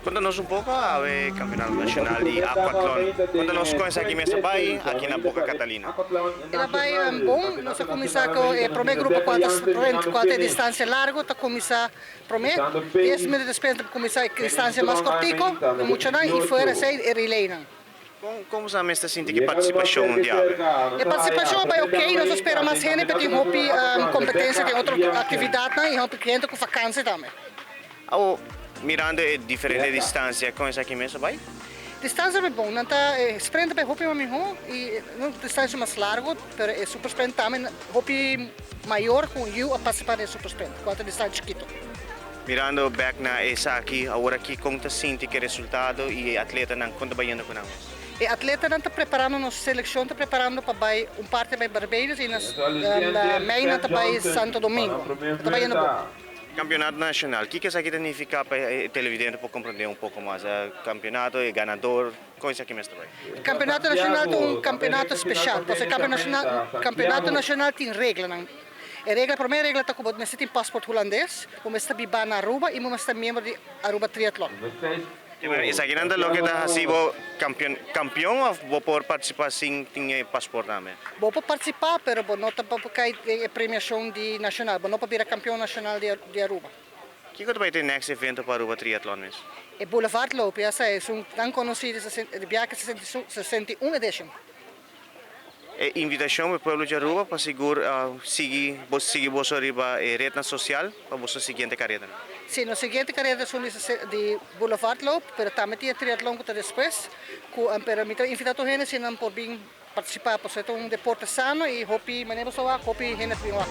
Konta nos un poko awe Kampionato Nashonal di Aquathlon. Konta nos kon esaki mes a bai aki na Boca Catalina. El a bai bon, nos a kuminsá ku e promé grupo ku a ta sprint, ku a ta e distansia largu ta kuminsá promé, dies minuut despues ta kuminsá e distansia mas kòrtiku, e muchanan i fuera esei e relaynan. Kon kon boso a mester sinti ku e partisipashon di awe? E partisipashon a bai okey, nos a spera mas hende pero tin hopi kompetensia den otro aktividatnan i hopi hende ku vakansi tambe. Awo, mirando e diferente distansia, kon esaki mes a bai? Distansia bai bon, nan ta e sprint a bai hopi mas mihó i un distansia mas largu, pero e super sprint tambe hopi mayor ku yu a partisipá den e super sprint, kual ta distansia chikito. Mirando bek na esaki, awor aki kon ta sinti ku e resultado i e atletanan, kon ta bayendo ku nan mes? E atletanan ta preparando, nos selekshon ta preparando pa bai un parti bai Barbados i na mei nan ta bai Santo Domingo. Ta bayendo bon. Campeonato Nacional, kiko esaki ta nifica pa e televidente por comprende un poco mas? Campeonato, e ganador, con esaki mes ta bay? Campeonato Nacional ta un campeonato special, pasobra e campeonato nacional tin reglanan. E regla, prome regla ta cu bo mester tin paspoort Hulandes, bo mester biba na Aruba y bo mester ta miembro di Aruba Triathlon. Esakinan ta loke ta hasi bo kampion kampion of bo por partisipa sin tin e pasport tambe? Bo por partisipa pero bo no ta por kai den e premiashon di nashonal, bo no por bira kampion nashonal di Aruba. Kiko ta bai ta e next evento pa Aruba Triatlon mes? E Boulevard Loop, ya sa esun tan konosí di biaha 61 edition. E invitashon pa e pueblo di Aruba pa sigur sigui bo sigui boso riba e retnan sosial pa boso siguiente karedanan. Si, nos siguiente kareda ta esun di Boulevardloop, pero tambe tin e triatlon ku ta despues, ku pero mi ta invitá tur hende si nan por bin partisipá, pasobra e ta un deporte sano i hopi manera boso wak, hopi hende ta bin wak.